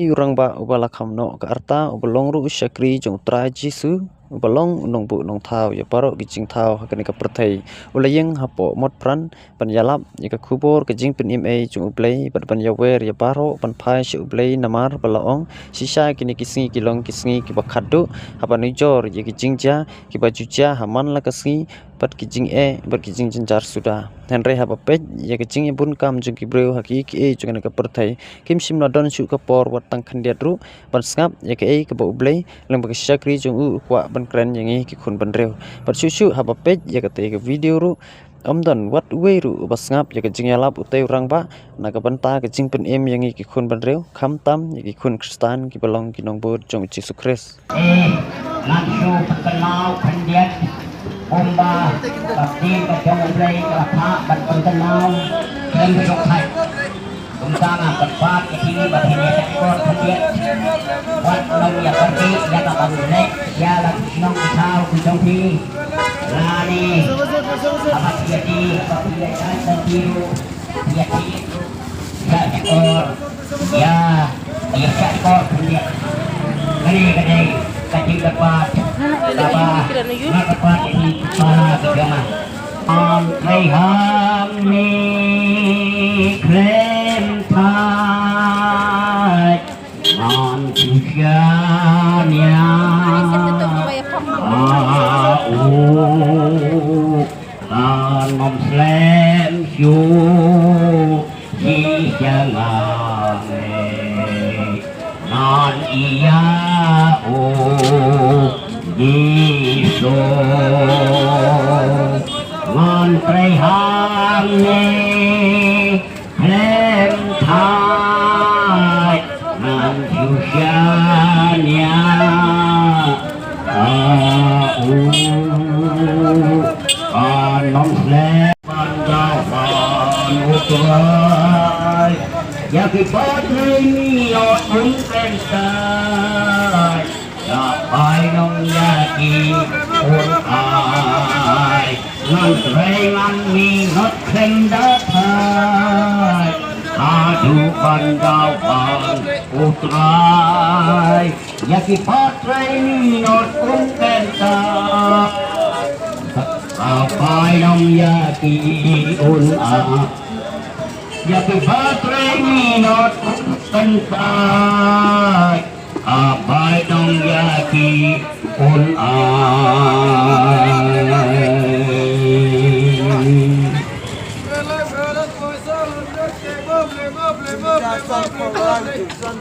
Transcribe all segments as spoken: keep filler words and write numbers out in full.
U rangbah uba la kham noh ka rta, uba long ruh u shakri jong U Trai Jisu, uba long u nongbuh nongthaw ïa baroh ki jingthaw ha kane ka pyrthei, u la ïeng hapoh Motphran ban ïalap ïa ka khubor ka jingpynim ei jong U Blei, bad ban ïawer ïa baroh ban phai sha U Blei, namar ba la ong, shisha kine ki sngi ki long ki sngi kiba khatduh, haba nujor ïa ki jingjia kiba ju jia ha man la ka sngi, bad ki jingeh bad ki jingjynjar suda. Hynrei haba peit ïa ka jingïabun kam jong ki briew ha kiei kiei jong kane ka pyrthei, kim shym la don shuh ka por wat tang khyndiat ruh ban sngap ïa kaei kaba U Blei lem bad ki shakri jong u u kwah ban kren ïa ngi ki khun bynriew. Bad shuh shuh haba peit ïa katei ka video ruh, ym don wat uwei ruh uba sngap ïa ka jingïalap utei u rangbah na ka bynta ka jingpynim ïa ngi ki khun bynriew, khamtam ïa ki khun Khristan kiba long ki nongbud jong U Jisu Khrist. Eh, ngan shu pynkynmaw khyndiat kumba ka ktien ka jong U Blei ka la phah ban pynkynmaw. Khlem shu khat. Kumta nga kyrpad ïa phi ba phin ïa shahshkor khyndiat. Wat nym ïa kyrkieh ïa ka ban leh ïa la ki shnong ki thaw ki jong phi. Lane haba phi ïa ti, haba phi ïa shad, dan phi ruh ïa ti. Shahshkor. Ïa, ïa shahshkor khyndiat. Kane ka dei ka jingkyrpad kaba nga kyrpad ïa phi para ki jong nga. Ong Trai hangne khlem thait ngan shu shaniah. Ah, u Kan ym slem shuh shisha nga, ngan ïa u Jisu. Ngan trei hangne khlem thait ngan shu shaniah. Ah, u, kan ym slem ban daw ban U Trai. Ïa kiba trei minot un kyntait. Ïa bai nong ïa ki un ai. Ngan trei ngan minot khlem da thait. Haduh ban daw ban U Trai. Ïa kiba trei minot un kyntait. Ïa bai nong ïa ki un ai. Ïa kiba trei minot un kyntait. Ïa bai nong ïa ki un ai.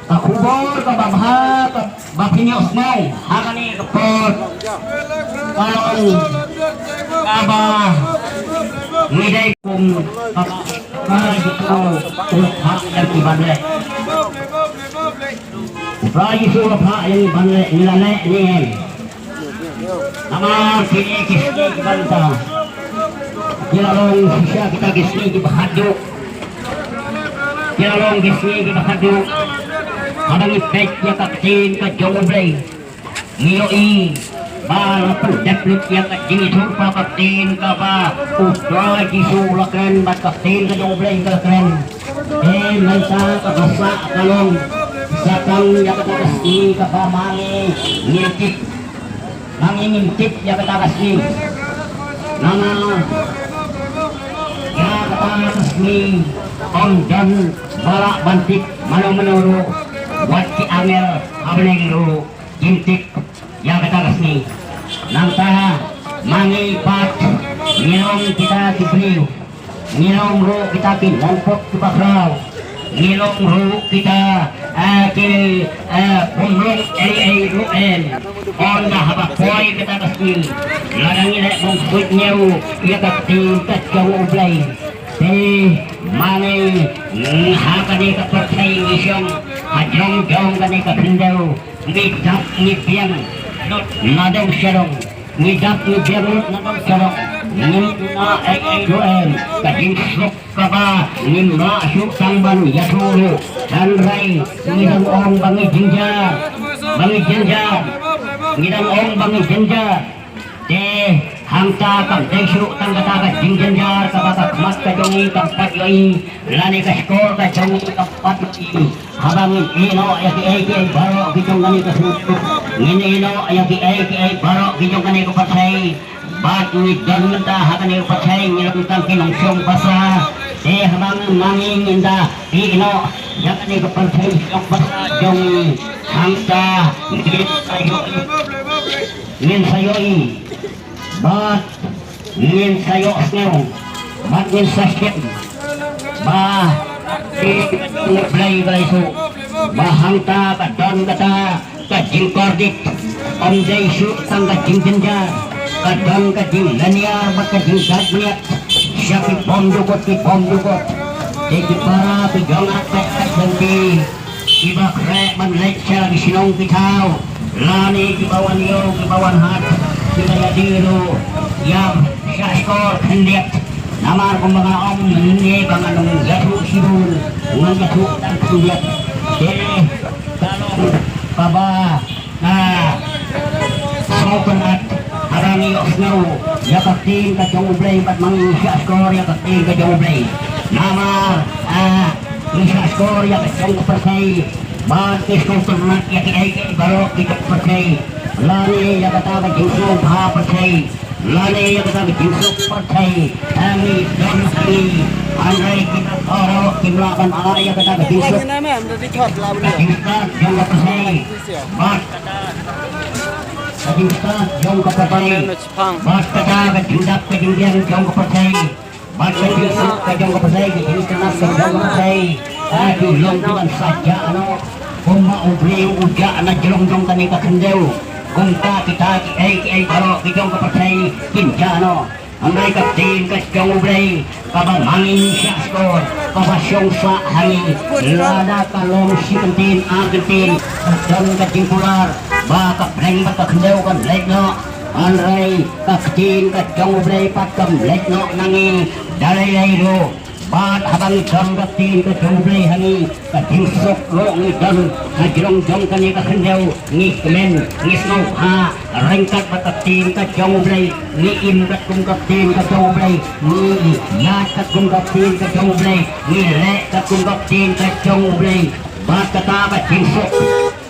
Ka khubor kaba bha kaba phin ïohsngew ha kane ka por ka long kaba ngi dei kum kaba ka Jisu u la phah ïa ngi ban leh. Ka Jisu u la phah ïa ngi ban leh, ngi la leh ne em? Namar kine ki sngi kiba mynta ki la long shisha kita ki sngi kiba khatduh. Ki la long ki sngi kiba khatduh. Haba ngi peit ïa ka ktien ka jong U Blei, ngi ïohi ba la pyndep lut ïa ka jingïathuhlypa ka ktien kaba U Trai Jisu u la kren bad ka ktien ka jong U Blei ka la kren. Te mynta kaba sah ka long sa tang ïa kata ka sngi kaba ma ngi ngim tip. Ma ngi ngim tip ïa kata ka sngi. Namar ïa kata ka sngi ym don ba lah ban tip mano mano ruh, wat ki angel ha bneng ruh kim tip ïa kata ka sngi. Nangta ma ngi pat ngi long kita ki briew, ngi long ruh kita ki nongpop kiba khraw, ngi long ruh kita, eh, ki, eh, bym long ei ei ruh em. Ynda haba poi kata ka sngi, lada ngi leh bym suidñiew ïa ka ktien ka jong U Blei, te ma ngi, mm, ha kane ka pyrthei ngi shong ha jong jong kane ka khyndew. Ngi dap ngi biang lut na dong sha dong. Ngi dap ngi biang lut na dong sha dong. Ngim duna ei ei ruh em. Ka jingsuk kaba ngim lah shuh tang ban ïathuh ruh. Hynrei ngi dang ong ba ngi jynjar, ba ngi jynjar. Ngi dang ong ba ngi jynjar. Te Hangta kam dei shuh tang kata ka jingjynjar kaba ka khmat ka jong ngi kam pat ïohi, lane ka shkor ka jong ngi kam pat ïohi. Haba ngin ïehnoh ïa kiei kiei baroh ki jong kane ka shnong, ngin ïehnoh ïa kiei kiei baroh ki jong kane ka pyrthei. Bad ngi don mynta ha kane ka pyrthei ngi long tang ki nongshong basa. Te haba ngi ma ngi ngin da ïehnoh ïa kane ka pyrthei shong basa jong ngi, hangta ngin sa ïohi, ngin sa ïohi. Bad ngin sa ïohsngew bad ngin sa shim ba, eh, U Blei ba la ïathuh ba hangta ka don kata ka jingkordit, ym dei shuh tang ka jingjynjar, ka don ka jinglynñiar bad ka jingdait bniat sha ki bymjukut ki bymjukut. Te ki para ki jong nga, peit peit lynti, kiba khreh ban leit sha ki shnong ki thaw, lane kiba wan ïew kiba wan hat, kiba ïadei ruh ïa shah shkor khyndiat. Namar kumba nga ong mynne ba ngan ym ïathuh shibun, ngan ïathuh tang khyndiat. Te ka long kaba, ah, sngewtynnat haba ngi ïohsngew ïa ka ktien ka jong U Blei bad ma ngi shah shkor ïa ka ktien ka jong U Blei. Namar, ah, ngi shah shkor ïa ka jong ka pyrthei bad ngi sngewtynnat ïa kiei kiei baroh ki jong ka pyrthei, lane ïa kata ka jingsngewbha pyrthei, lane ïa kata ka jingsuk pyrthei. Ngi don ha ngi, hynrei kita baroh kim lah ban ai ïa kata ka jingsuk, ka jingstad jong ka pyrthei. Bad kata ka jingstad jong ka pyrthei, bad kata ka jingdap ka jingbiang jong ka pyrthei, bad ka jingsuk ka jong ka pyrthei, ka jingstad ka jong ka pyrthei, ka jingdap ka jingbiang jong ka pyrthei. Kumba u briew u jah na jrong jong kane ka khyndew, kumta kita kiei kiei baroh ki jong ka pyrthei kin jah noh. Hynrei ka ktien ka jong U Blei kaba ma ngi shah shkor, kaba shong sah ha ngi, lada ka long shi kyntien ar kyntien, ka don ka jingkular ba ka pdeng bad ka khyndew kan leit noh. Hynrei ka ktien ka jong U Blei pat kam leit noh na ngi da lei lei ruh. Bad haba ngi don ka ktien ka jong U Blei ha ngi, ka jingsuk ruh ngi don ha jrong jong kane ka khyndew, ngi kmen, ngi sngewbha ryngkat bad ka ktien ka jong U Blei, ngi im katkum ka ktien ka jong U Blei, ngi ïaid katkum ka ktien ka jong U Blei, ngi leh katkum ka ktien ka jong U Blei. Bad kata ka jingsuk,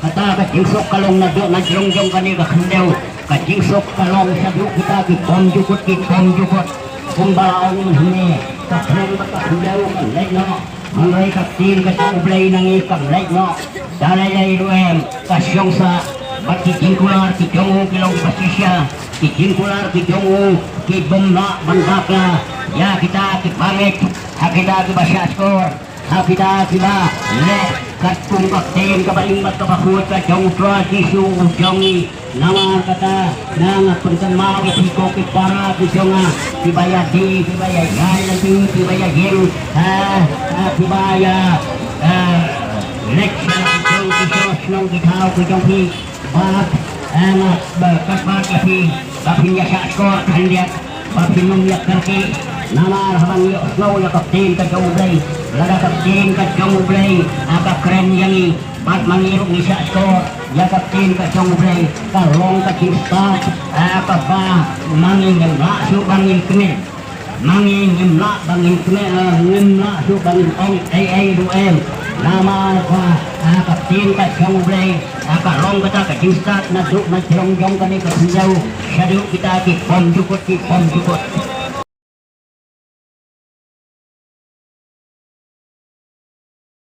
kata ka jingsuk ka long naduh na jrong jong kane ka khyndew. Ka jingsuk ka long shaduh kita ki bymjukut ki bymjukut. Kumba la ong mynne, ka pdeng bad ka khyndew kan leit noh, hynrei ka ktien ka jong U Blei na ngi kam leit noh da lei lei ruh em. Ka shong sah bad ki jingkular ki jong u ki long kiba shisha, ki jingkular ki jong u ki bym lah ban bakla ïa kita kiba ngeit, ha kita kiba shah shkor, ha kita kiba leh katkum ka ktien kaba im bad kaba khuid ka jong U Trai Jisu u jong ngi. Namar kata, nga pynkynmaw ïa phi ko ki para ki jong nga, kiba ïadei, kiba ïaid lynti, kiba ïaid ïeng, ha, ha, kiba ïa, eh, leit sha ki jong ki shnong ki thaw ki jong phi. Bad, eh, nga, ba, kyrpad ïa phi ba phin ïa shah shkor khyndiat, ba phin ym ïa kyrkieh. Namar haba ngi ïohsngew ïa ka ktien ka jong U Blei, lada ka ktien ka jong U Blei, ah, ka kren ïa ngi, bad ma ngi ruh ngi shah shkor ïa ka ktien ka jong U Blei, ka long ka jingstad, ah, kaba ma ngi ngim lah shuh ba ngin kmen. Ma ngi ngim lah ba ngin kmen, eh, ngim lah shuh ba ngin ong ei ei ruh em. Namar ba, ah, ka ktien ka jong U Blei, ah, ka long kata ka jingstad naduh na jrong jong kane ka khyndew shaduh kita ki bymjukut ki bymjukut.